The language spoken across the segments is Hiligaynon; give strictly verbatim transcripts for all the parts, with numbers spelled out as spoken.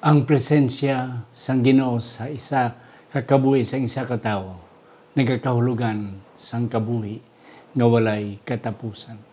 Ang presensya sang Ginoo sa isa ka kabuhi sang isa ka tawo nagakahulugan sang kabuhi nga walay katapusan.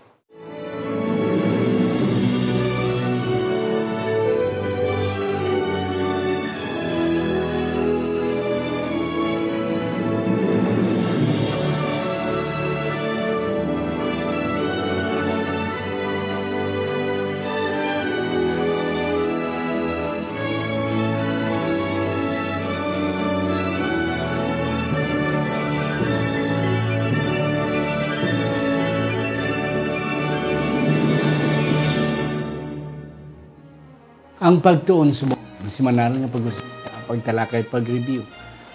Ang pagtuon subong ang semanal nga pag-usisa, pagtalakay, pag-review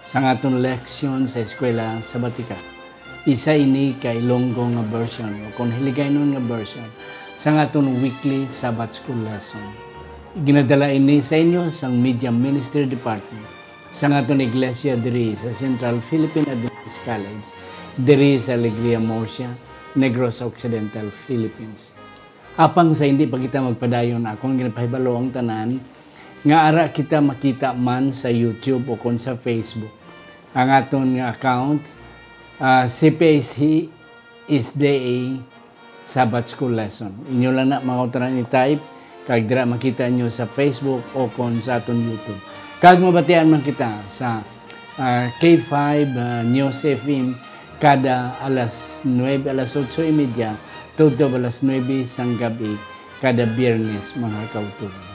sang aton leksyon sa eskwela sa Batikan. Isa ini ka Ilonggo nga version o kon Hiligaynon nga version sang aton weekly Sabbath School lesson. Ginadala ini sa inyo sang Media Ministry Department sang aton iglesia diri sa Central Philippine Adventist College, diri sa Alegria, Murcia, Negros Occidental, Philippines. Apang sa hindi pa kita magpadayon, akon ginapahibalo ang tanan nga ara kita makita man sa YouTube o kon sa Facebook. Ang aton nga account, ah, C P I C S D A Sabbath School Lesson. Inyo lang na, mga kauturan, i-type, kag dira makita nyo sa Facebook o kon sa aton YouTube. Kag mabatian man kita sa, ah, K five, ah, News F M kada alas nuebe, alas otso y media, tubtob alas nuebe sang gab-i kada Biyernes, mga kauturan.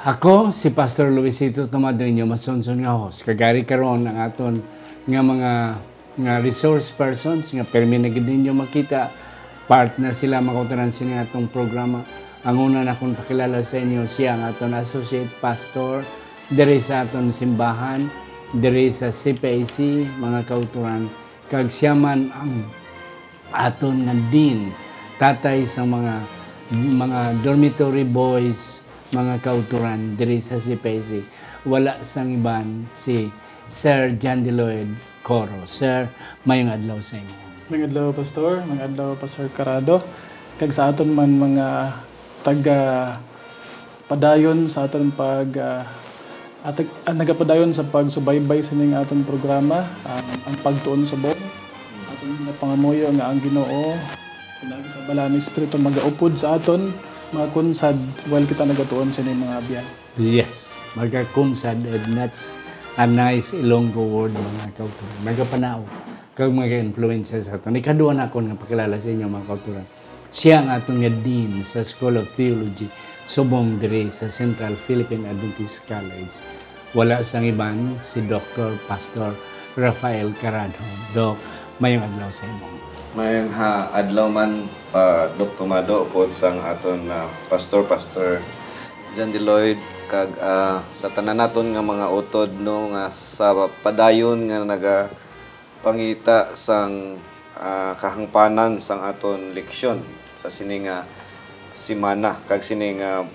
Ako si Pastor Luisito Tomado, inyo masunson nga host. Kag ari karon ang aton nga mga, nga resource persons nga permi na gid ninyo makita. Part na sila, mga kauturan, sini atong programa. Ang una na akong pakilala sa inyo, siya ang aton associate pastor diri sa aton simbahan, diri sa C P I C, mga kauturan. Kag siya man ang aton nga dean, tatay sa mga, mga dormitory boys, mga kauturan diri sa C P I C. Wala sang iban, si Sir John Lloyd Coro. Sir, mayong adlaw sa imo. Mayong adlaw, Pastor. Mayong adlaw, Pastor Carado. Kag sa aton man mga taga padayon sa aton pag, ah, atag-, ah, nagapadayon sa pagsubaybay sa ning aton programa, ang, ang pagtuon subong. Aton nga pangamuyo nga ang Ginoo, pinagi sa Balaan nga Espiritu, magaupod sa aton, mga kunsad, while kita nagatuon sa ining mga abyan. Yes, magakunsad, and that's a nice Ilonggo word, mga kauturan. Nagapanaog kag mga influencer sa aton. Ikaduha na akon nga pakilala sa inyo, mga kauturan. Siya ang aton nga Dean sa School of Theology, subong diri sa Central Philippine Adventist College. Wala sang iban, si Doktor Pastor Rafael Carado. Doc, mayong adlaw sa imo. Mayong ha-, adlaw man, ah, Doc Tomado, upod sang aton, ah, Pastor, Pastor John Lloyd, kag, ah, sa tanan naton nga mga utod, no, nga sa padayon nga naga-, pangita sang, ah, kahangpanan sang aton leksyon sa sini nga semana kag sini nga,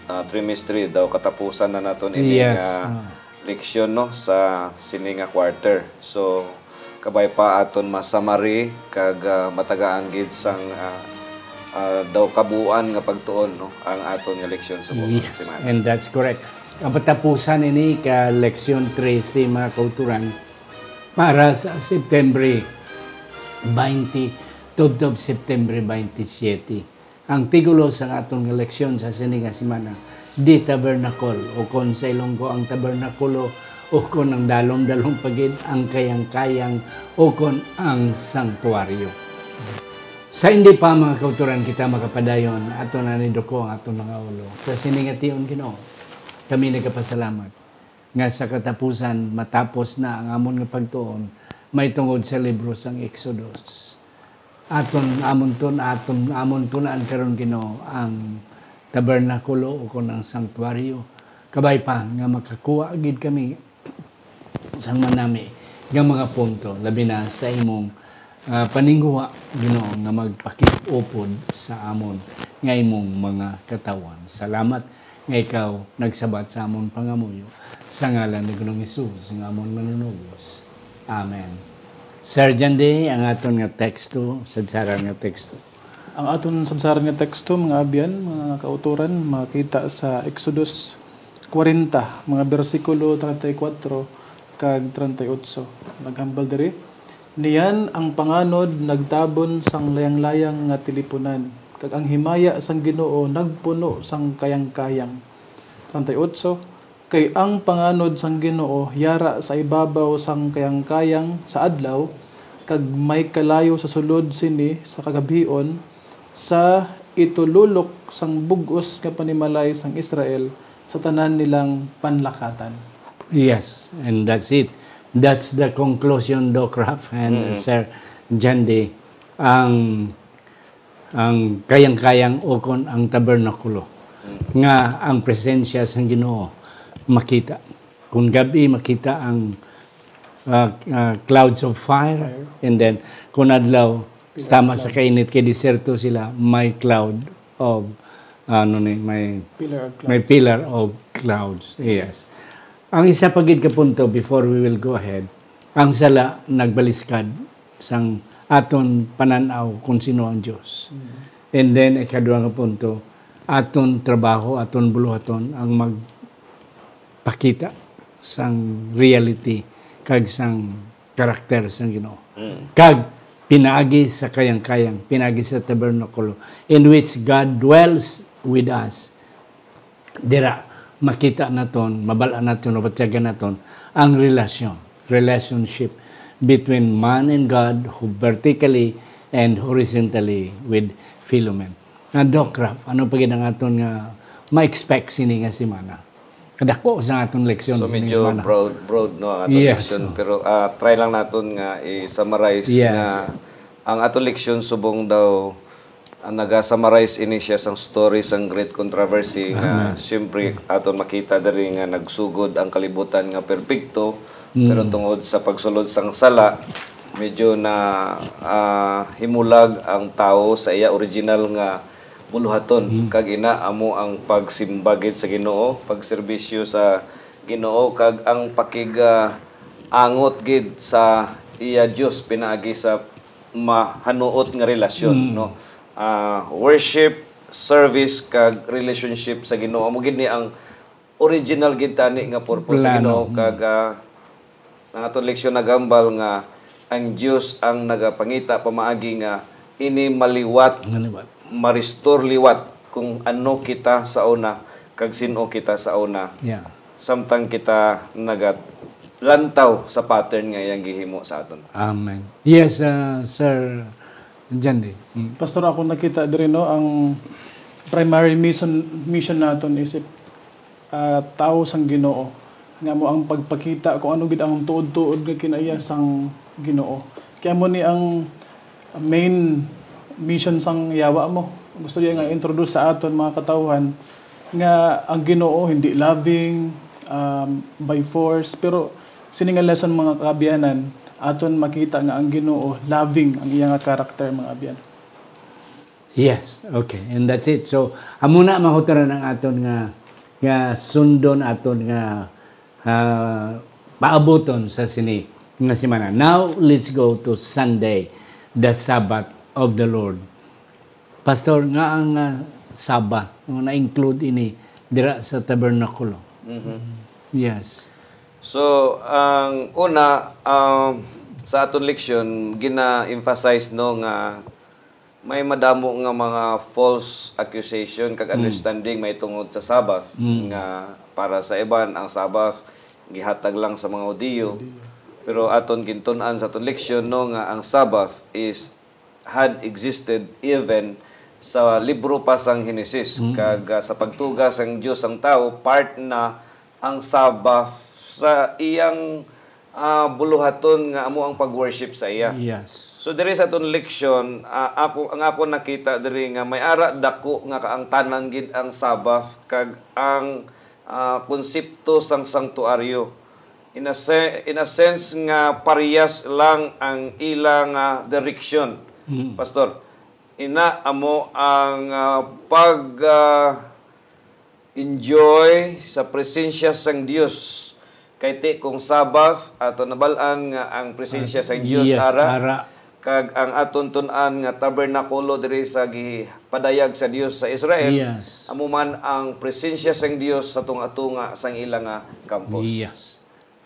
ah, trimestre daw, katapusan na naton ini Yes. nga Ah. leksyon, no, sa sini nga quarter. So, kabay pa aton ma-summary kag, ah, matagaan gid sang, ah, ah, daw kabuuan nga pagtuon, no, ang aton nga leksyon sa buong Yes, semana. And that's correct. Ang patapusan ini ka leksyon trese, mga kauturan, para sa September twenty, tubtob September twenty-seven. Ang titulo sang aton nga leksyon sa sini nga semana, The Tabernacle, o kon sa Ilonggo, ang tabernakulo, o kon ang dalom-dalom pa gid, ang kayang-kayang, o kon ang santuaryo. Sa hindi pa, mga kauturan, kita makapadayon, aton na ni duko ang aton mga ulo. Sa sini nga tion, Ginoo, kami nagapasalamat nga sa katapusan matapos na ang amon nga pagtuon may tungod sa libro sang Exodus. Aton, amon tun-, aton, amon tun-an karon, Ginoo, ang tabernakulo o kon ang santuaryo. Kabay pa nga makakuha gid kami sang manami nga mga punto, labi na sa imong, ah, paninguha, Ginoo, nga magpakiupod sa amon nga imong mga katawhan. Salamat nga ikaw nagsabat sa amon pangamuyo. Sa ngalan ni Ginoong Hesus nga amon Manunubos. Amen. Sir Jandy, ang aton nga teksto, sadsaran nga teksto. Ang aton sadsaran nga teksto, mga abyan, mga kauturan, makita sa Exodus kwarenta, mga bersikulo treinta y cuatro kag treinta y ocho. Naghambal diri, "Niyan ang panganod nagtabon sang layang-layang nga tilipunan, kag ang himaya sang Ginoo nagpuno sang kayang-kayang." Treinta y ocho, "Kay ang panganod sang Ginoo yara sa ibabaw sang kayang-kayang sa adlaw, kag may kalayo sa sulod sini sa kagabhion, sa itululok sang bug-os nga panimalay sang Israel sa tanan nilang panlakatan." Yes, and that's it. That's the conclusion, Doc Raf and Mm. Sir Jandy. Ang, ang kayang-kayang ukon ang tabernakulo, Mm. nga ang presensya sang Ginoo makita. Kung gabi makita ang, ah, ah, clouds of fire, Fire. And then kung adlaw, Pillar tama of sa clouds. Kainit kay disyerto sila, may cloud of, ano ni, may Pillar of may clouds. Pillar of clouds. Yes. Ang isa pa gid ka punto before we will go ahead, ang sala nagbaliskad sang aton panan-aw kung sino ang Dios. Mm. And then, ikadua nga punto, aton trabaho, aton buluhaton ang magpakita sang reality kag sang karakter sang Ginoo. Mm. Kag pinaagi sa kayang-kayang, pinaagi sa tabernakulo, in which God dwells with us. Dira, makita naton, mabal-an naton, mabatyagan naton ang relasyon, relationship between man and God, who vertically and horizontally with Philemon. Nga, Doc Raf, ano pa gid ang aton nga ma-expect sini nga semana? Kadako sa aton leksyon So, sini nga medyo semana. broad, broad, no, ang aton Yes, leksyon. oh. Pero, ah, try lang naton nga i-summarize Yes. nga ang aton leksyon subong daw, ah, naga-summarize ini siya sang story sang Great Controversy nga Amen. siyempre aton makita diri nga nagsugod ang kalibutan nga perpekto, Mm. pero tungod sa pagsulod sang sala, medyo na, ah, himulag ang tawo sa iya original nga buluhaton. Mm. Kag ina amo ang pagsimba gid sa Ginoo, pagserbisyo sa Ginoo, kag ang pakig, ah, angot gid sa iya Dios pinaagi sa mahanuot nga relasyon, Mm. no? Ah, worship, service, kag relationship sa Ginoo. Amo gid ni ang original gid tani nga purpose sa Plano. Ginoo, Mm. kag, ah, ang aton leksyon nagambal nga ang Dios ang nagapangita pamaagi nga ini maliwat, Maliwat. ma-restore liwat kung ano kita sa una kag sin-o kita sa una. Yeah. Samtang kita nagalantaw sa pattern nga iyang gihimo sa aton. Amen. Yes, uh, Sir Jandy. Mm. Pastor, ako nakita diri, no, ang primary mission, mission naton is, ah, tawo sang Ginoo, nga mo ang pagpakita kung ano gid ang tuod-tuod nga kinaiya sang Ginoo. Kaya mo ni ang main mission sang yawa mo. Gusto niya nga introduce sa aton mga katawhan nga ang Ginoo hindi loving, um, by force, pero sini nga lesson, mga kaabyanan, aton makita nga ang Ginoo loving ang iya nga character, mga abyan. Yes, okay. And that's it. So, amo na mahuturan ang aton nga, nga sundon, aton nga, ah, paabuton sa sini nga semana. Now, let's go to Sunday, the Sabbath of the Lord. Pastor, nga ang, ah, Sabbath, nga na-include ini dira sa tabernakulo? Mhm. Yes. So, ang una, um, sa aton leksyon, gina-emphasize, no, nga may madamo nga mga false accusation kag Mm. understanding may tungod sa Sabbath, Mm. nga para sa iban, ang Sabbath gihatag lang sa mga Hudiyo. Hudiyo. Pero aton gintun-an sa aton leksyon, no, nga ang Sabbath is, had existed even sa libro pa sang Henesis. Mm. Kag, ah, sa pagtuga sang Dios ang tawo, part na ang Sabbath sa iyang, ah, buluhaton nga amo ang pag-worship sa iya. Yes. So, diri sa aton leksyon, ah, ako, ang ako nakita diri nga may ara dako nga kaangtanan gid ang Sabbath kag ang, ah, konsepto sang sanctuaryo. In a se-, in a sense nga parehas lang ang ila nga direction, Mm. Pastor. Ina amo ang, ah, pag, ah, enjoy sa presensya sang Dios. Kay ti kung Sabbath, ato nabal-an nga ang presensya sang Dios Yes, ara, ara. Kag ang aton tun-an nga tabernakulo diri sa gipadayag sa Dios sa Israel, Yes. amo man ang presensya sang Dios sa tunga-tunga sang ila nga kampos. Yes.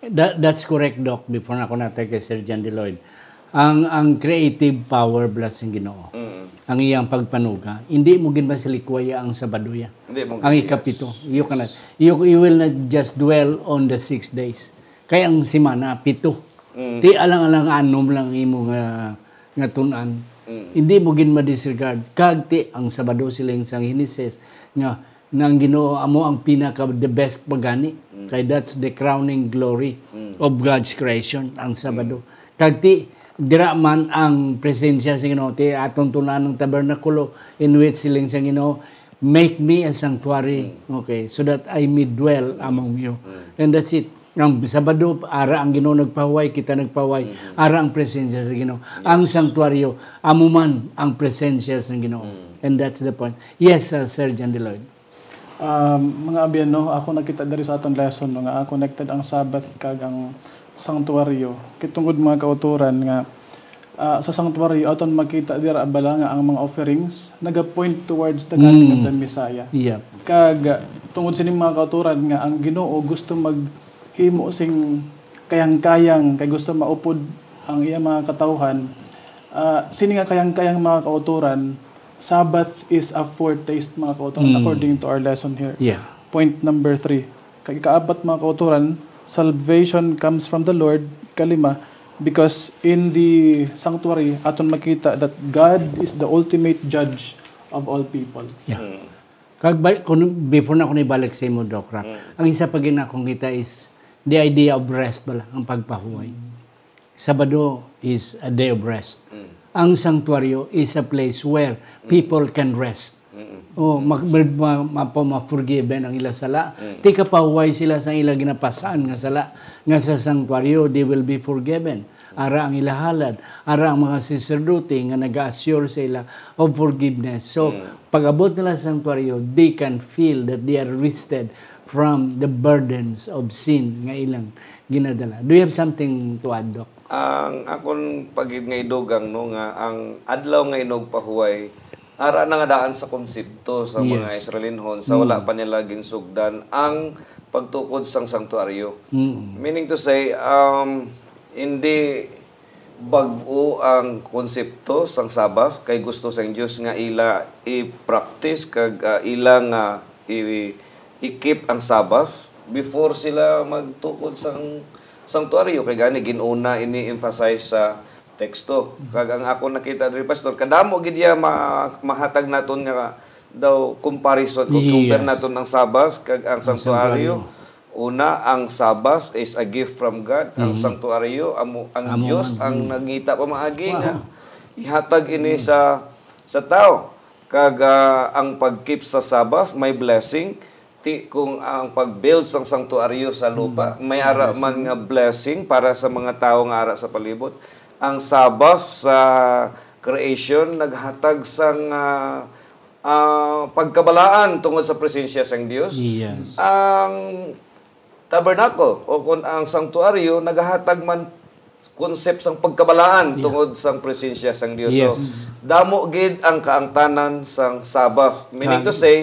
That, that's correct, Doc. Before na ako natay kay Sir John Deloyd. Ang, ang creative power bala sang Ginoo. Mm. Ang iyang pagpanuga, hindi mo gid masilikwaya ang Sabado ya. Hindi mo Ang gid, ikapito. yes. You cannot, you, you will not just dwell on the six days. Kay ang semana, pito. Mm. Ti alang-alang anom lang imo nga, nga tun-an. Mm. Hindi mo gid ma-disregard. Kag ti ang Sabado siling sang Henesis nga, nga ang Ginoo amo ang pinaka the best pa gani. Mm. Kay that's the crowning glory Mm. of God's creation, ang Sabado. Mm. Kag ti dira man ang presensya sa Ginoo, ti atong tun-an ang tabernakulo in which siling sa Ginoo, "Make me a sanctuary," Mm. okay, "so that I may dwell among you." Mm. And that's it. Ang Sabado, ara ang Ginoo nagpahuway, kita nagpahuway, Mm-hmm. ara ang presensya sa Ginoo. Yes. Ang sanctuaryo, amo man ang presensya sa Ginoo. Mm. And that's the point. Yes, uh, Sir John Deloyd. Um, mga abyan, no, ako nakita diri sa aton lesson, no, nga connected ang Sabbath kag ang sanctuaryo. Kay tungod, mga kautoran, nga, ah, sa sanctuaryo aton makita dira bala nga ang mga offerings nagapoint towards the coming of Mm. the Messiah. Yep. Kag, ah, tungod sini, mga kautoran, nga ang Ginoo gusto maghimo sing kayang-kayang kay gusto maupod ang iya mga katawhan, ah, sini nga kayang-kayang, mga kautoran, Sabbath is a foretaste, mga kautoran, Mm. according to our lesson here. Yeah. Point number three. Kag ikaapat, mga kautoran, salvation comes from the Lord. Kalima, because in the sanctuary, aton makita that God is the ultimate judge of all people. Yeah. Mm. Kag ba-, kung, before na ako nibalik sa imo, Doc Rock, Mm. ang isa pa gid akong kita is the idea of rest bala, ang pagpahuway. Mm. Sabado is a day of rest. Mm. Ang sanctuaryo is a place where Mm. people can rest. Mm-mm. Oh, mag-, ma-, ma-, ma-, ma-forgiven ang ila sala. Mm. Ti kapahuway sila sa ila ginapasan nga sala, nga sa sanctuaryo, they will be forgiven. Ara ang ila halad, ara ang mga saserdote nga naga-assure sa ila of forgiveness. So, Mm. pag-abot nila sa sanctuaryo, they can feel that they are rested from the burdens of sin nga ilang ginadala. Do you have something to add, Doc? Ang akon pa gid nga idugang, no, nga ang adlaw nga inugpahuway, ara na nga daan sa konsepto sa mga Yes. Israelinhon sa wala Mm. pa nila ginsugdan ang pagtukod sang sanctuaryo. Mm. Meaning to say, um, hindi bag-o ang konsepto sang Sabbath, kay gusto sang Dios nga ila i-practice kag, ah, ila nga i-, i-keep ang Sabbath before sila magtukod sang sanctuaryo. Kay gani, gin-una ini emphasize sa teksto. Kag ang ako nakita diri, Pastor, kadamo gid iya ma-, mahatag naton nga daw comparison, kung compare Yes. naton ang Sabbath kag ang Ang sanctuaryo. sanctuaryo. Una, ang Sabbath is a gift from God. Ang Mm. sanctuaryo, amo, ang Amo Dios man. ang Mm. nangita pamaagi Wow. nga ihatag ini Mm. sa, sa tao. Kag, ah, ang pag-keep sa Sabbath may blessing. Ti kung ang pag-build sang sanctuaryo sa lupa, Mm. may ara Blessing. man nga blessing para sa mga tawo nga ara sa palibot. Ang Sabbath sa creation naghatag sang, ah, ah, pagkabalaan tungod sa presensya sang Dios. Yes. Ang tabernacle o kon ang sanctuaryo nagahatag man concept sang pagkabalaan Yeah. tungod sang presensya sang Dios. So, Yes. damo gid ang kaangtanan sang Sabbath. Meaning to Kag- say,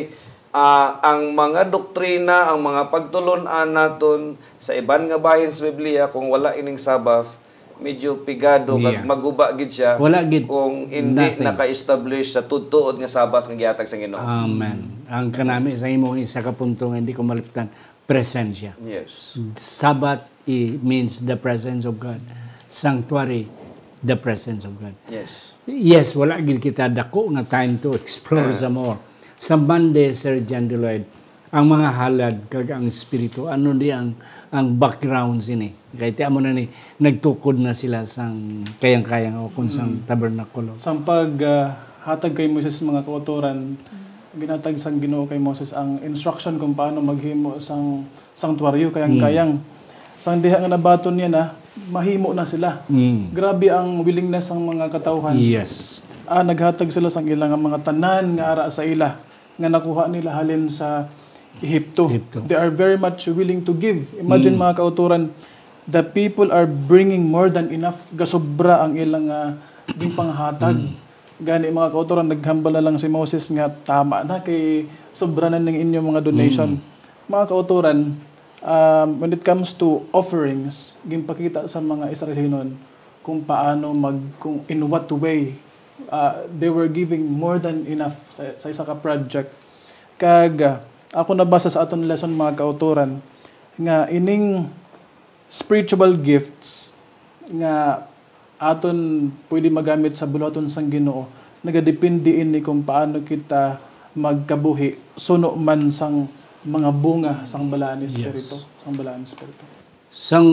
ah, ang mga doktrina, ang mga pagtulon-an naton sa iban nga bahin sa Biblia, kung wala ining Sabbath, medyo pigado kag Yes. maguba gid siya Wala gid. kung hindi Nothing. naka-establish sa tuod-tuod nga Sabbath nga gihatag sa Ginoo. Amen. Ang kanami sa imong isa ka punto nga hindi ko maliptan, presensya. Yes. Sabbath i-, means the presence of God. Sanctuary, the presence of God. Yes. Yes, wala gid kita dako nga time to explore Ah. sa more. Sa Monday, Sir John Deloyd, ang mga halad kag ang espiritu, ano di ang, ang background sini? Kay ti amo na ni, nagtukod na sila sang kayang-kayang o kung sang Mm. tabernakulo. Sang pag, ah, hatag kay Moises mga kautoran, ginhatag sang Ginoo kay Moses ang instruction kung paano maghimo sang sanctuaryo, kayang-kayang. Mm. Sang diha nga nabaton niya na, mahimo na sila. Mm. Grabe ang willingness sang mga katawhan. Yes. Ah, naghatag sila sang ila nga mga tanan nga ara sa ila, nga nakuha nila halin sa Ehipto. Ehipto. They are very much willing to give. Imagine, Mm. mga kautoran, the people are bringing more than enough. Gasobra ang ilang, ah, ginpanghatag. Mm. Gani, mga kautoran, naghambal na lang si Moses nga, "Tama na, kay sobra na ning inyong mga donation." Mm. Mga kautoran, um, when it comes to offerings, ginpakita sa mga Israelinon kung paano mag-, kung in what way, uh, they were giving more than enough sa, sa isa ka project. Kag, uh, ako nabasa sa aton lesson, mga kautoran, nga ining spiritual gifts nga aton pwede magamit sa buluhaton sang Ginoo, nagadepende ini kung paano kita magkabuhi suno man sang mga bunga sang Balaan nga Yes. Espiritu, sang Balaan nga Espiritu. Sang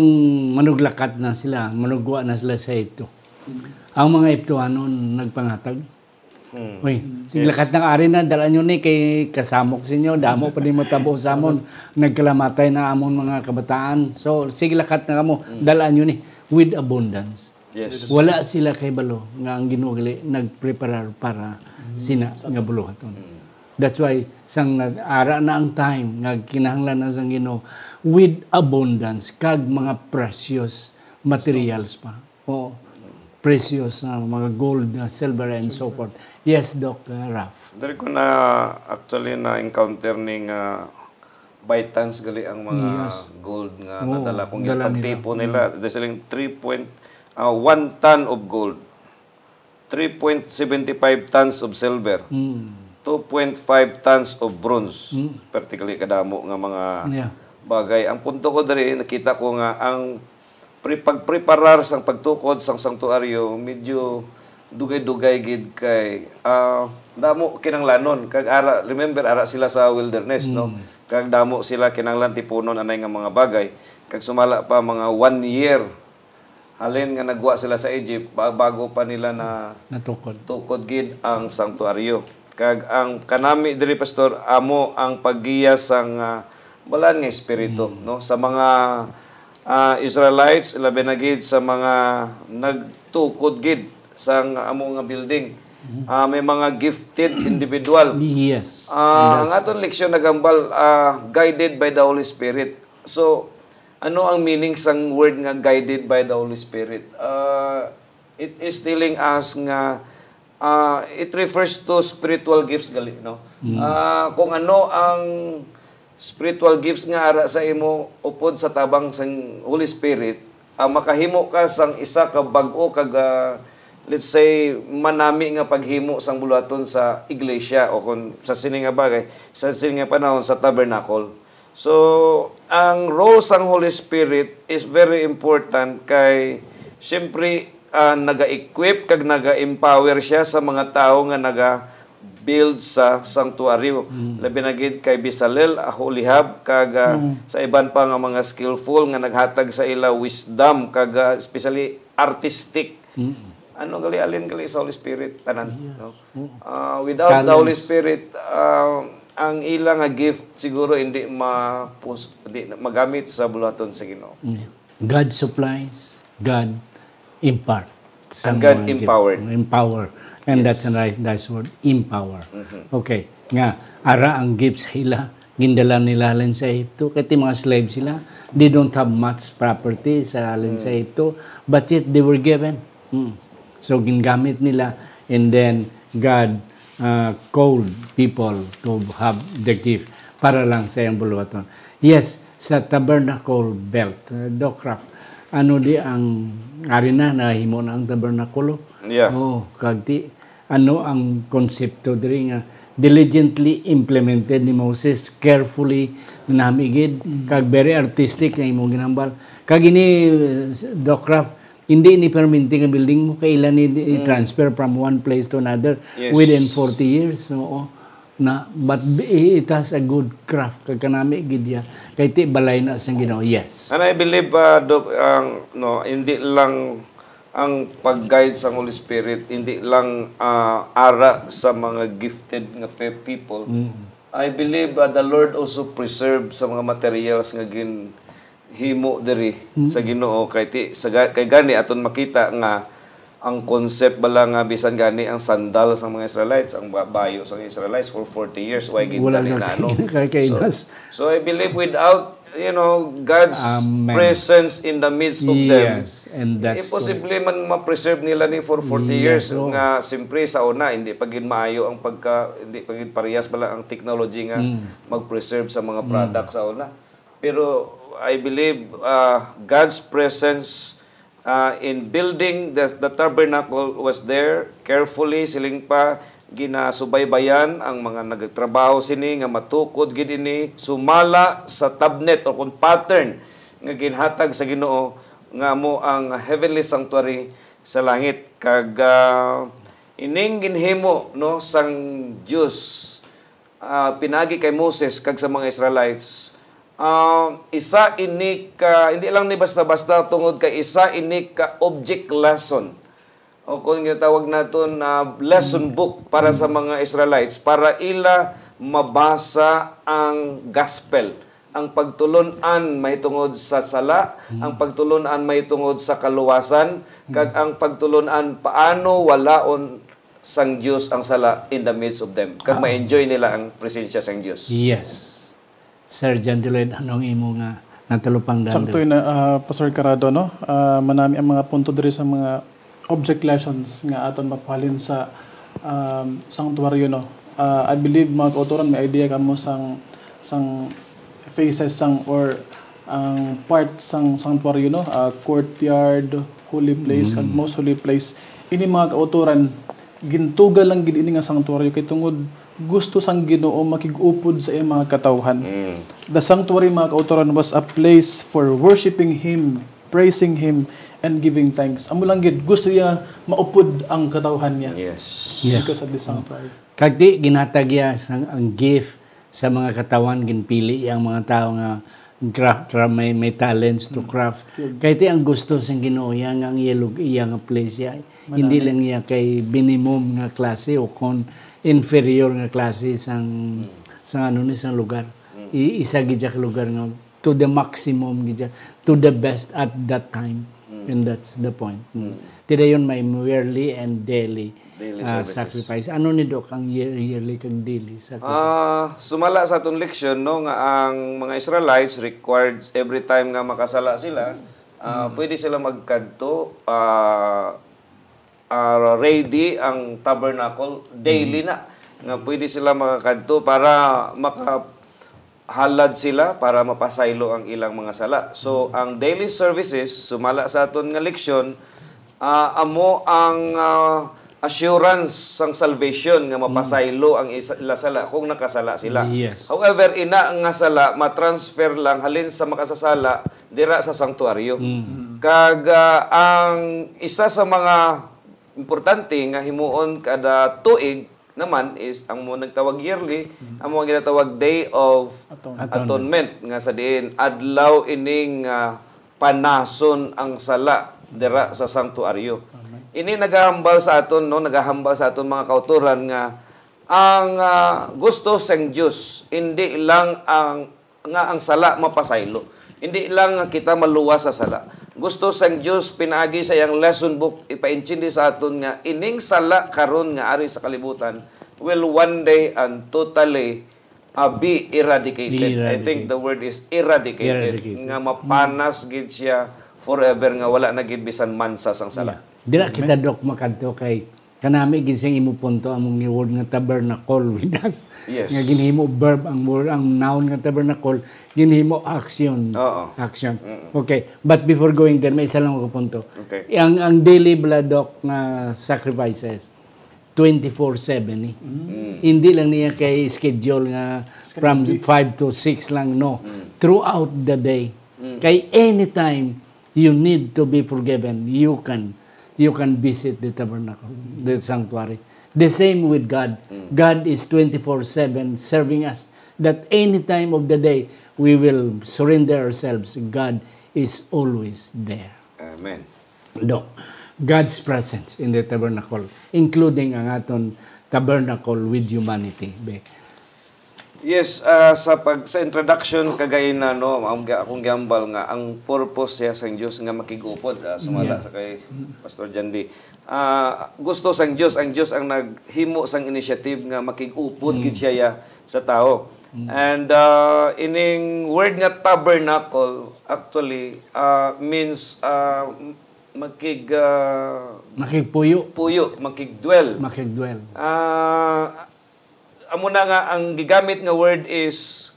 manuglakat na sila, manugwa na sila sa Ehipto. Mm. Ang mga Ehiptohanon nagpangatag. Hmm. Uy, Mm. sige, Yes. lakat ng ari na, dala nyo ni kay kasamok sa inyo, damo pa din matabo sa amon, nagkalamatay na amon mga kabataan. So, sige, lakat na kamo, Mm. dala nyo ni with abundance. Yes. Wala sila kay balo nga ang Ginoo gali nagpreparar para Mm. sina Sa nga buluhaton. Mm. That's why sang nag-ara na ang time nga kinahanglan na sang Ginoo with abundance kag mga precious materials pa. Oo. Precious na mga gold, na silver, and so Silver. forth. Yes, Doc, uh, Ralph. Diri ko na actually na-encounter ni nga by tons gali ang mga Yes. gold nga Oo, nadala kong dala nila. gipagtipo Mm. nila. There's like three point, ah, one ton of gold, three point seven five tons of silver, Mm. two point five tons of bronze. Mm. Practically kadamo nga mga Yeah. bagay. Ang punto ko diri, nakita ko nga ang pre-, pagpreparar sang pagtukod sang sanctuaryo, medyo dugay-dugay gid kay, ah, damo kinanglanon. Kag ara, remember, ara sila sa wilderness, no? Mm. Kag damo sila kinanglan tipunon anay nga mga bagay. Kag sumala pa mga one year halin nga nagwa sila sa Egypt, ba-, bago pa nila na Natukod. tukod gid ang sanctuaryo. Kag ang kanami diri, Pastor, amo ang paggiya sang, ah, Balaan nga Espiritu, Mm. no? Sa mga, ah, Israelites, labi na gid sa mga nagtukod gid sang amo nga building. Mm. Ah, may mga gifted individual. Yes. Ah, ang Yes. aton leksyon nagambal, ah, guided by the Holy Spirit. So, ano ang meaning sang word nga guided by the Holy Spirit? Ah, it is telling us nga, ah, it refers to spiritual gifts gali, no? Mm. Ah, kung ano ang spiritual gifts nga ara sa imo upod sa tabang sang Holy Spirit, ah, makahimo ka sang isa ka bag-o kag, ah, let's say, manami nga paghimo sang buluhaton sa iglesia o kon sa sini nga bagay, sa sini nga panahon sa tabernacle. So, ang role sang Holy Spirit is very important kay, siyempre, ah, naga-equip kag naga-empower siya sa mga tawo nga naga-build sa sanctuaryo. Mm. Labi na gid kay Bezalel, Aholiab, kag, ah, Mm. sa iban pa nga mga skillful nga naghatag sa ila wisdom, kag, ah, especially artistic. Mm. Ano gali, alin gali sa Holy Spirit? Tanan, Yes. no? Oo. Ah, without the Holy Talents. Spirit, ah, ang ila nga gift siguro hindi mapus-, hindi na magamit sa buluhaton sa Ginoo. Yeah. God supplies, God impart sa And God mga gift. empowered. Empower. And Yes. that's the right, that's word, empower. Mhm. Okay. Nga, ara ang gift sa ila, gindala nila halin sa Ehipto. Kay ti mga slave sila, they don't have much property sa halin sa Mm. Ehipto, but yet they were given. Mm. So, gingamit nila, and then God, uh, called people to have the gift para lang sa iyang buluhaton. Yes, sa tabernacle belt, uh, Doc Ralph, ano di ang, ari na, nahimo na ang tabernakulo? Yeah. Oh, kag ti, ano ang konsepto diri nga diligently implemented ni Moses, carefully, nami gid, Mm. kag very artistic nga imong ginambal. Kag ini, uh, Doc Ralph, hindi ni perminti nga building mo, kailan ni Mm. i-transfer from one place to another Yes. within forty years, oo. Na, but it has a good craft, kag kanami gid ya. Kay ti balay na sang Ginoo, yes. And I believe, uh, Doc, ang, no, hindi lang ang pag-guide sang Holy Spirit, hindi lang, ah, ara sa mga gifted nga pe-, people. Mm. I believe, ah, the Lord also preserve sa mga materials nga ginhimo diri Mm. sa Ginoo. Kay ti-, sa ga-, kay gani aton makita nga Ang concept bala nga bisan gani ang sandal sang mga Israelites, ang ba-, bayo sang Israelites for forty years, why gid Wala gani na na ano? kay-, kay-, So, kainas. so I believe without, you know, God's Amen. presence in the midst of them, Yes, and that's imposible man ma-preserve nila ni for forty Yes, years oo. nga simpre sa una, hindi pa gid maayo ang pagka, hindi pa gid parehas bala ang technology nga Mm. mag-preserve sa mga Mm. product sa una. Pero I believe, uh, God's presence, uh, in building the, the tabernacle was there carefully, siling pa, ginasubaybayan ang mga nagtrabaho sini nga matukod gid ini sumala sa tabnet o kung pattern nga ginhatag sa Ginoo nga amo ang heavenly sanctuary sa langit. Kag, uh, ining ginhimo, no, sang Dios, ah, pinagi kay Moses kag sa mga Israelites, ah, isa ini ka, hindi lang ni basta-basta, tungod kay isa ini ka object lesson, o kung ginatawag naton, ah, lesson book para sa mga Israelites, para ila mabasa ang gospel, ang pagtulon-an mahitungod sa sala, ang pagtulon-an mahitungod sa kaluwasan, kag ang pagtulon-an paano walaon sang Dios ang sala in the midst of them, kag Ah. ma-enjoy nila ang presensya sang Dios. Yes. Sir John Deloy, anong imo nga natalupangdan Sakto diri? Yun na, ah, Pastor Carado, no? Ah, manami ang mga punto diri sa mga object lessons nga aton makuhalin sa, um, sanctuary, no? Ah, I believe, mga kautoran, may idea kamo sang, sang phases sang, or ang part sang sanctuary, no? Ah, courtyard, holy place, Mm. kag most holy place. Ini, mga kautoran, gintuga lang gid ini nga sanctuary kay tungod gusto sang Ginoo makig-upod sa iyang mga katawhan. Mm. The sanctuary, mga kautoran, was a place for worshiping Him, praising Him, and giving thanks. Amo lang gid, gusto niya maupod ang katawhan niya Yes. Yeah. because of the sanctuary. Kag di, ginhatag iya sang, ang gift sa mga katawhan, ginpili iya ang mga tawo nga craft, craft, may, may talents to Mm. craft. Skilled. Kay ti ang gusto sang Ginoo iya nga ang iya lug-, iya nga place iya. Hindi Manami. lang iya kay minimum nga klase o kon inferior nga klase sang, Mm. sang ano ni, sang lugar. Mm. I-, isa gid siya ka lugar nga to the maximum gid siya, to the best at that time. Mm. And that's the point. Mm. Mm. Ti dayon may yearly and daily, Daily ah, services. sacrifice. Ano ni, Doc, ang year-, yearly kag daily sacrifice? Ah, sumala sa aton leksyon, no, nga ang mga Israelites required every time nga makasala sila, ah, Mm. pwede sila magkadto, ah, ah, ready ang tabernacle daily Mm. na, nga pwede sila makakadto para maka-, halad sila para mapasaylo ang ilang mga sala. So, ang daily services, sumala sa aton nga leksyon, ah, amo ang, ah, assurance sang salvation nga Mm. mapasaylo ang isa, ila sala kung nakasala sila. Yes. However, ina nga sala matransfer lang halin sa makasasala dira sa sanctuaryo. Mm. Kag, ah, ang isa sa mga importante nga himuon kada tuig naman is ang mo nagtawag yearly, Mm. ang mga ginatawag Day of Atonement. Atonement, nga sa diin adlaw ining, ah, panason ang sala dira sa sanctuaryo. Amen. Ini nagahambal sa aton, no, nagahambal sa aton mga kautoran nga ang, ah, gusto sang Dios hindi lang ang nga ang sala mapasaylo. Hindi lang nga kita maluwas sa sala. Gusto sang Dios pinaagi sa iyang lesson book ipaintindi sa aton nga ining sala karon nga ari sa kalibutan will one day and totally, uh, be eradicated. I think Eradicate. the word is eradicated. Eradicated. Nga mapanas gid siya forever, nga wala na gid bisan mansa sang sala. Yeah. Dira Amen. kita, Doc, makadto kay kanami gid sing imo punto, among word nga tabernacle with us. Yes. Nga ginhimo verb ang word, ang noun nga tabernacle, ginhimo action. Oo. Action. Mm. Okay, but before going there, may isa lang ako punto. Okay. Ang, ang daily bala, Doc, nga sacrifices, twenty-four seven eh. Mm. Hindi lang niya kay schedule nga Schedule from week. five to six lang, no. Mm. Throughout the day. Mm. Kay anytime you need to be forgiven, you can, you can visit the tabernacle, the sanctuary. The same with God. Mm. God is twenty-four seven serving us. That any time of the day we will surrender ourselves, God is always there. Amen. Doc, God's presence in the tabernacle, including ang aton tabernacle with humanity. Be, Yes, ah, sa pag, sa introduction kagay na, no, ang gi-, akong giambal nga ang purpose siya sang Dios nga makig-upod, ah, sumala Yeah. sa kay Pastor Jandy. Ah, gusto sang Dios, ang Dios ang naghimo sang initiative nga makig-upod Mm. gid siya ya sa tao. Mm. And, ah, ining word nga tabernacle, actually, ah, means, ah, m-, makig, ah, Makigpuyo. puyo, makig-dwell. Makig-dwell. Ah, amo na nga ang gigamit nga word is,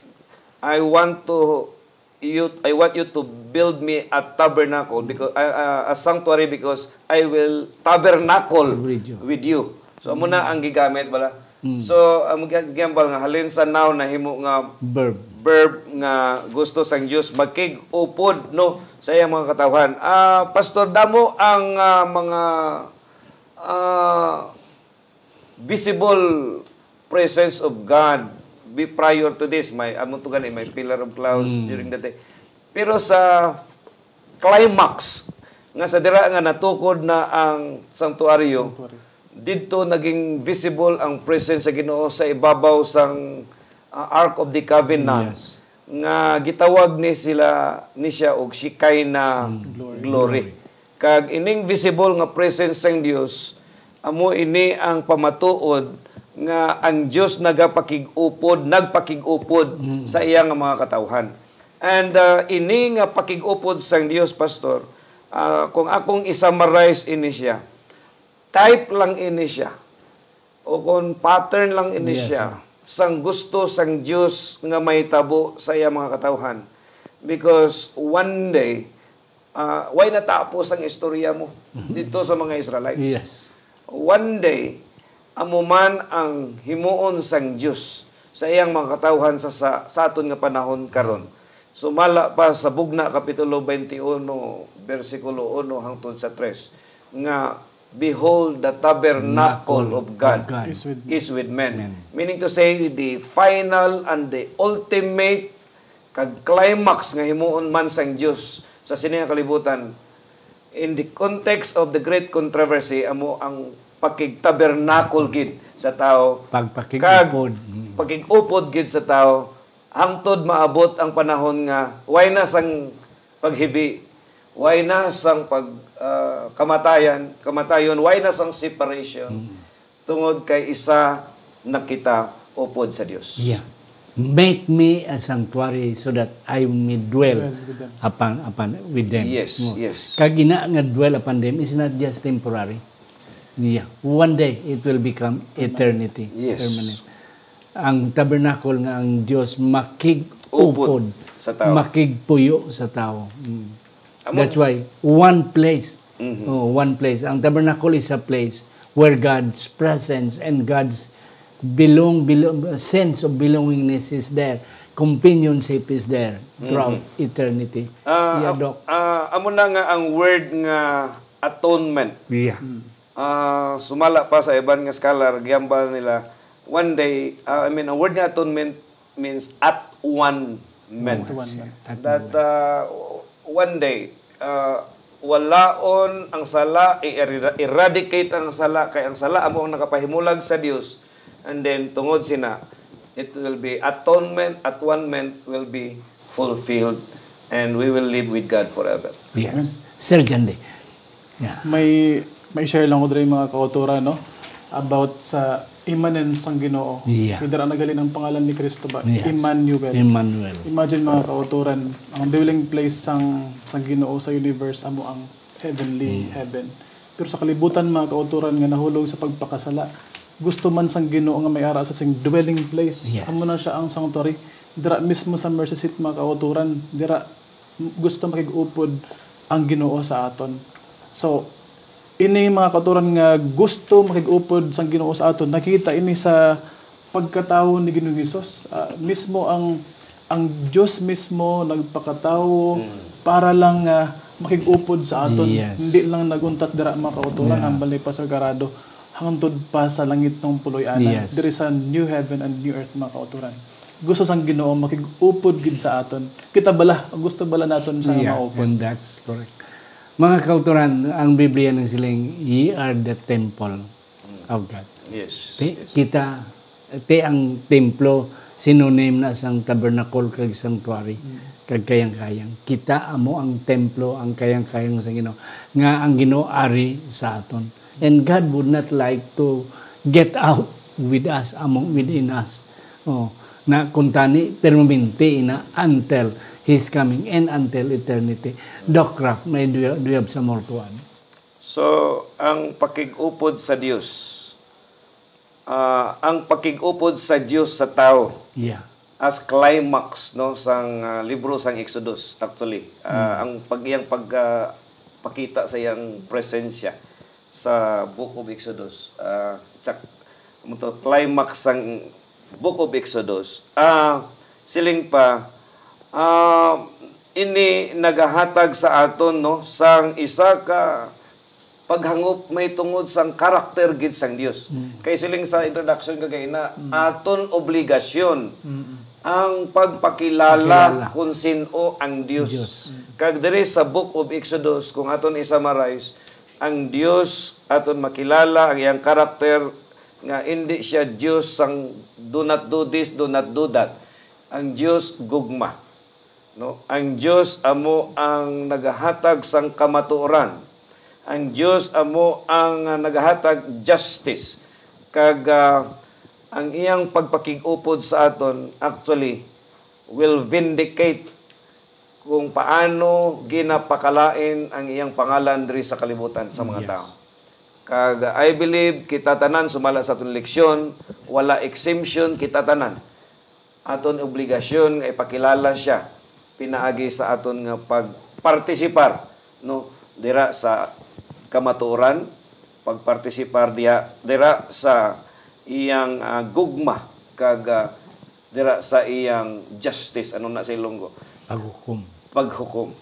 "I want to, you, I want you to build me a tabernacle, because, uh, uh, a sanctuary, because I will tabernacle With you. with you." So, amo na ang gigamit, bala. Mm. So, ang mag-, example nga, halin sa noun, nahimo nga Verb. verb nga gusto sang Dios, makig-upod, no, sa iyang mga katawhan. Ah, Pastor, damo ang, ah, mga, ah, visible presence of God be prior to this. May, amo to gani, may pillar of clouds Mm. during the day. Pero sa climax, nga sa dira nga natukod na ang sanctuaryo, Sanctuary. didto naging visible ang presence sa Ginoo sa ibabaw sang, ah, Ark of the Covenant, Yes. nga gitawag ni sila, ni siya og Shekinah Mm. Glory. Glory. Kag ining visible nga presence sang Dios, amo ini ang pamatuod nga ang Dios nagapakig-upod, nagpakig-upod Mm. sa iya nga mga katawhan. And, uh, ini nga pakig-upod sang Dios, Pastor, uh, kung akong i-summarize ini siya, type lang ini siya, o kung pattern lang ini Yes, siya, sir. sang gusto sang Dios nga mahitabo sa iya mga katawhan. Because one day, uh, way natapos ang istorya mo Mhm. dito sa mga Israelites. Yes. One day, amo man ang himuon sang Dios sa iyang mga katawhan sa, sa, sa aton nga panahon karon. Sumala pa sa Bugna, Kapitulo twenty-one, bersikulo uno hangtod sa tres, nga, "Behold, the tabernacle Tabernacle of God of God. is with men." Is with men. Men. Meaning to say, the final and the ultimate kag climax nga himuon man sang Dios sa sini nga kalibutan, in the context of the great controversy, amo ang pakigtabernakol gid sa tao, Pagpakig-upod. kag Mm. pakig-upod gid sa tao, hangtod maabot ang panahon nga way na sang paghibi, way na sang pag, ah, kamatayan, kamatayon, way na sang separation. Mm. Tungod kay isa na kita upod sa Dios. Yeah. "Make me a sanctuary so that I may dwell Dwell with them. upon, upon, with them." Yes, Oh. yes. Kag ina nga dwell upon them is not just temporary. Yeah. One day, it will become eternity, Yes. permanent. Ang tabernacle nga ang Dios makig-upod, Upod sa tao. makigpuyo sa tao. Mm. Amo That's why, one place. Mhm. Oh, one place. Ang tabernacle is a place where God's presence and God's belong, belong, sense of belongingness is there. Companionship is there throughout Mhm. eternity. Ah, Yeah, am-, Doc. ah, amo na nga ang word nga atonement. Yeah. Hmm. Ah, sumala pa sa iban nga scholar, gihambal nila, one day, ah, I mean, ang word nga atonement means at one moment. At one moment. At That, one moment. uh, one day, uh, walaon ang sala, i-, er-, eradicate ang sala, kay ang sala amo ang nakapahimulag sa Dios. And then, tungod sina, it will be atonement, atonement will be fulfilled, and we will live with God forever. Yes. Amen. Sir Jandy. Yeah. May, may share lang ko diri, mga kautoran, no? About sa immanence sang Ginoo. Yeah. Kay dira nagalin ang pangalan ni Kristo ba? Yes. Emmanuel. Emmanuel. Imagine, mga kautoran, ang dwelling place sang, sang Ginoo sa universe amo ang heavenly Mm. heaven. Pero sa kalibutan, mga kautoran, nga nahulog sa pagpakasala, gusto man sang Ginoo nga may ara sa sing dwelling place. Yes. Amo na siya ang sanctuary. Dira mismo sa mercy seat, mga kautoran, dira gusto makig-upod ang Ginoo sa aton. So, ini, mga kautoran, nga gusto makig-upod sang Ginoo sa aton, nakita ini sa pagkatawo ni Ginoong Hesus. Ah, mismo ang, ang Dios mismo nagpakatawo Mm. para lang nga makig-upod sa aton. Yes. Hindi lang nag-untat dira, mga kautoran, Yeah. hambal ni Pastor Garado, hangtod pa sa langit nga puloy-anan, Yes. diri sa new heaven and new earth, mga kautoran. Gusto sang Ginoo makig-upod gid sa aton. Kita bala, gusto bala naton siya Yeah, maupod. And that's correct. Mga kautoran, ang Biblia nagsiling, "Ye are the temple Mm. of God." Yes, Ti-, yes. kita, ti ang templo synonym na sang tabernacle kag sanctuary, kag kayang-kayang. Kita amo ang templo, ang kayang-kayang sa Ginoo, nga ang Ginoo ari sa aton. And God would not like to get out with us, among, within us. Oh, na kuntani, permanente ina until His coming and until eternity. Doc Kraft, may do you, do you have some more to add? So, ang pakig-upod sa Dios, ah, ang pakig-upod sa Dios sa tawo Yeah. as climax, no, sang, ah, libro sang Exodus, actually. Ah, ang pag iyang pag ah, pakita sa iyang presensya sa Book of Exodus. Ah, sa mo to, climax sang Book of Exodus. Ah, siling pa, ah, ini nagahatag sa aton, no, sang isa ka paghangop may tungod sang karakter gid sang Dios. Kay siling sa introduction kagina, aton obligasyon ang pagpakilala Pakilala. Kung sin-o ang Dios. Dios. Kag diri sa Book of Exodus, kung aton i-summarize, ang Dios aton makilala, ang iyang karakter, nga indi siya Dios sang do not do this, do not do that. Ang Dios gugma. No? Ang Dios amo ang nagahatag sang kamatuoran. Ang Dios amo ang, ah, nagahatag justice. Kag, ah, ang iyang pagpakig-upod sa aton, actually, will vindicate kung paano ginapakalain ang iyang pangalan diri sa kalibutan sa mga Yes. tao. Kag, ah, I believe, kita tanan, sumala sa aton leksyon, wala exemption, kita tanan. Aton obligasyon nga ipakilala siya pinaagi sa aton nga pagpartisipar, no, dira sa kamatuoran, pagpartisipar diha dira sa iyang, ah, gugma kag, ah, dira sa iyang justice, ano na sa Ilonggo? Paghukom. Paghukom.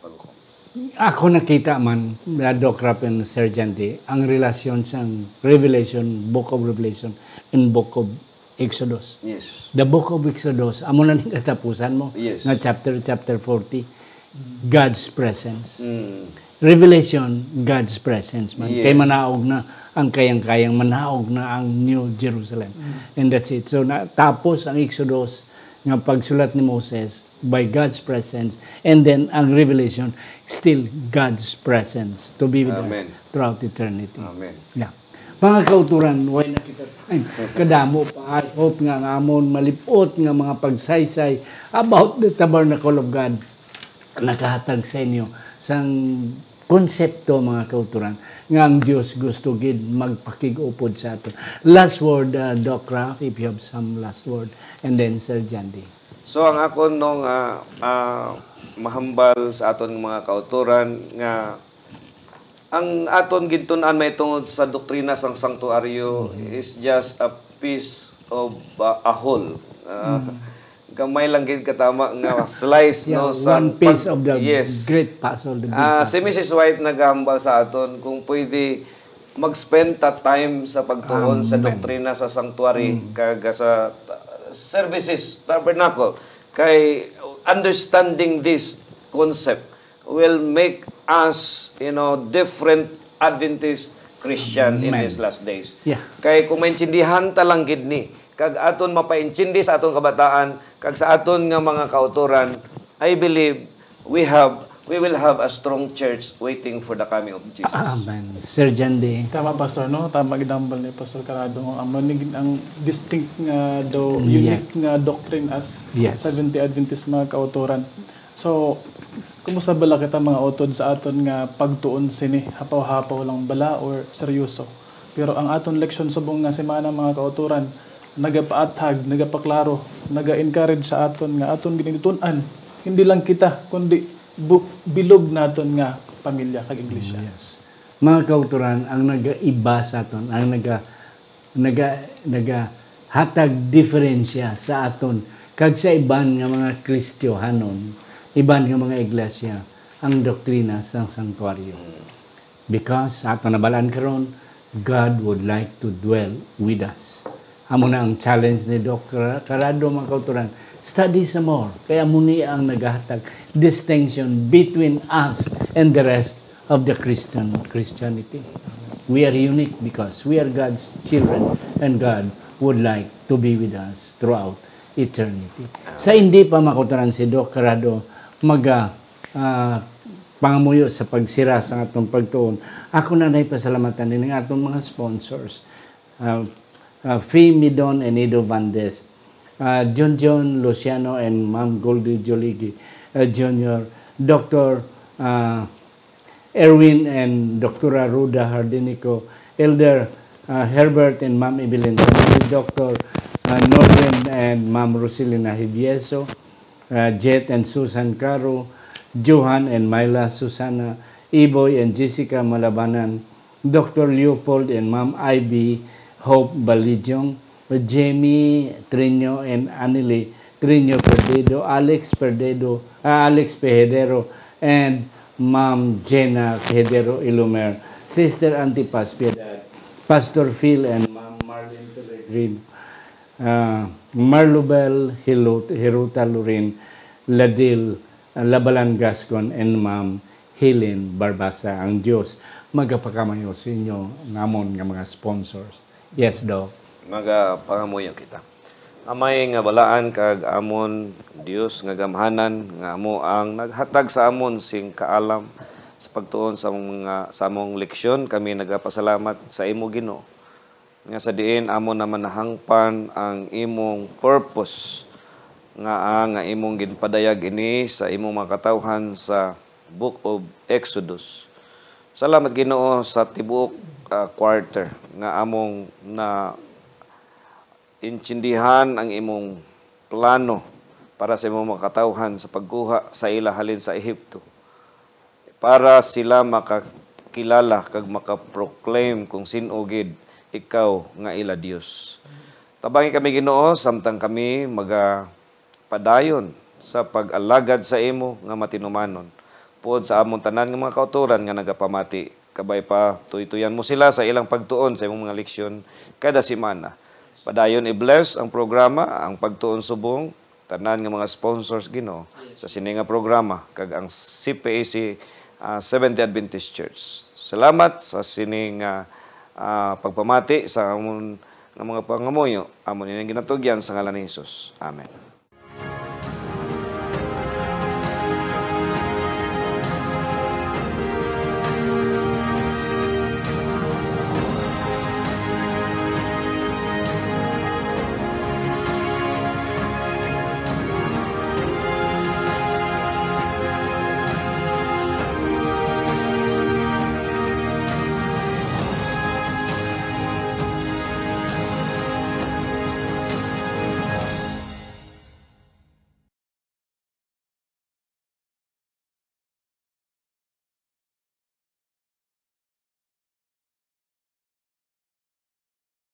Paghukom. Ako nakita man, uh, Doc Rap and Sir Jandy, ang relasyon sang Revelation, Book of Revelation, and Book of Exodus. Yes. The Book of Exodus, amo na ning katapusan mo, Yes. nga chapter, chapter forty, God's presence. Mm. Revelation, God's presence man. Yes. Kay manaog na ang kayang-kayang, manaog na ang New Jerusalem. And that's it. So, natapos ang Exodus nga pagsulat ni Moses by God's presence. And then, ang Revelation, still God's presence to be with us Amen. Throughout eternity. Amen. Yeah. Mga kauturan, way na kita time. Kadamo pa, I hope nga ang amon malipot nga mga pagsaysay about the tabernacle of God nakahatag sa inyo sang konsepto, mga kauturan, nga ang Dios gusto gid magpakig-upod sa aton. Last word, uh, Doc Raf, if you have some last word, and then Sir Jandy. So, ang akon, no, nga, ah, mahambal sa aton mga kauturan nga ang aton gintun-an may tungod sa doktrina sang sanktuaryo is just a piece of, ah, a whole. Ah, gamay lang gid katama nga slice, Yeah, no, sa one piece pag- of the Yes. Great puzzle, the big Ah, puzzle. Si Missus White nagahambal sa aton kung pwede mag-spend ta time sa pagtuon sa Amen. Doktrina sa Sanctuary kag sa uh, services, tabernacle, kay understanding this concept will make us, you know, different Adventist Christian in Amen. These last days. Yeah. Kay kung maintindihan ta lang gid ni, kag aton mapaintindi sa aton kabataan, kag sa aton nga mga kautoran, I believe we have we will have a strong church waiting for the coming of Jesus. Amen. Sir Jandy. Tama, Pastor, no? Tama gid ang hambal ni Pastor Carado. Ang, ang, ang distinct nga daw, Yes. Unique nga doctrine as Yes. Seventh-day Adventist mga kautoran. So, kumusta bala kita mga utod sa aton nga pagtuon sini? Hapaw-hapaw lang bala or seryoso? Pero ang aton leksyon subong nga semana, mga kautoran, nagapaathag, nagapaklaro, naga-encourage sa aton nga aton ginitun-an, hindi lang kita, kundi bu- bilog naton nga pamilya kag iglesia. Yes. Mga kauturan, ang nagaiba sa aton, ang naga, naga, nagahatag diferensya sa aton kag sa iban nga mga Kristiyanon, iban nga mga iglesia, ang doktrina sang sanktuaryo. Because sa aton nabalaan karon, God would like to dwell with us. Amo na ang challenge ni Doc Car- Carado, mga kauturan. Study some more. Kaya amo ni ang nagahatag distinction between us and the rest of the Christian Christianity. We are unique because we are God's children, and God would like to be with us throughout eternity. Sa hindi pa makuturan si Doc Rado, maga, ah, pangamuyo sa pagsira sa atong pagtuon, ako na nay pasalamatan din ang atong mga sponsors. Ah, ah, Fee Midon and Ido Vandes, ah, John John Luciano and Ma'am Goldie Joligi, ah, Junior, Doctor, ah, Erwin and Doktora Ruda Hardinico, Elder, ah, Herbert and Ma'am Evelyn Tamili, Doctor, ah, Norwin and Ma'am Roselina Hibieso, ah, Jet and Susan Caro, Johan and Myla Susana, Iboy and Jessica Malabanan, Doctor Leopold and Ma'am Ivy Hope Balidyong, Jamie Trino and Anili Trino Perdido, Alex Perdido, ah, Alex Pehedero, and Ma'am Jenna Pehedero Ilumer, Sister Antipas Piedad, Pastor Phil and Ma'am Marlene Pellegrino, ah, Marlubel Hilot-, Hiruta Lorin, Ladil, ah, Labalan Gascon, and Ma'am Helen Barbasa. Ang Dios magapakamayo sa inyo namon nga mga sponsors. Yes, Doc. Magapangamuyo kita. Amay nga balaan kag amon Dios nga gamhanan, nga amo ang naghatag sa amon sing kaalam sa pagtuon sa mga, sa among leksyon, kami nagapasalamat sa imo, Ginoo, nga sa diin amon naman nahangpan ang imong purpose, nga, ah, nga imong ginpadayag ini sa imong mga katawhan sa Book of Exodus. Salamat, Ginoo, sa tibuok, ah, quarter nga among na intindihan ang imong plano para sa imong mga katawhan sa pagkuha sa ila halin sa Ehipto, para sila makakilala kag makaproclaim kung sin-o gid ikaw nga ila Dios. Tabangi kami, Ginoo, samtang kami magapadayon sa pag-alagad sa imo nga matinumanon, puod sa amon tanan nga mga kautoran nga nagapamati. Kabay pa, tuytuyan mo sila sa ilang pagtuon sa imong mga leksyon kada semana. Padayon i-bless ang programa, ang pagtuon subong, tanan nga mga sponsors, Ginoo, sa sini nga programa, kag ang C P A C, ah, Seventh-day Adventist Church. Salamat sa sini nga, ah, pagpamati sa amon nga mga pangamuyo. Amon ini ginatugyan sa ngalan ni Jesus. Amen.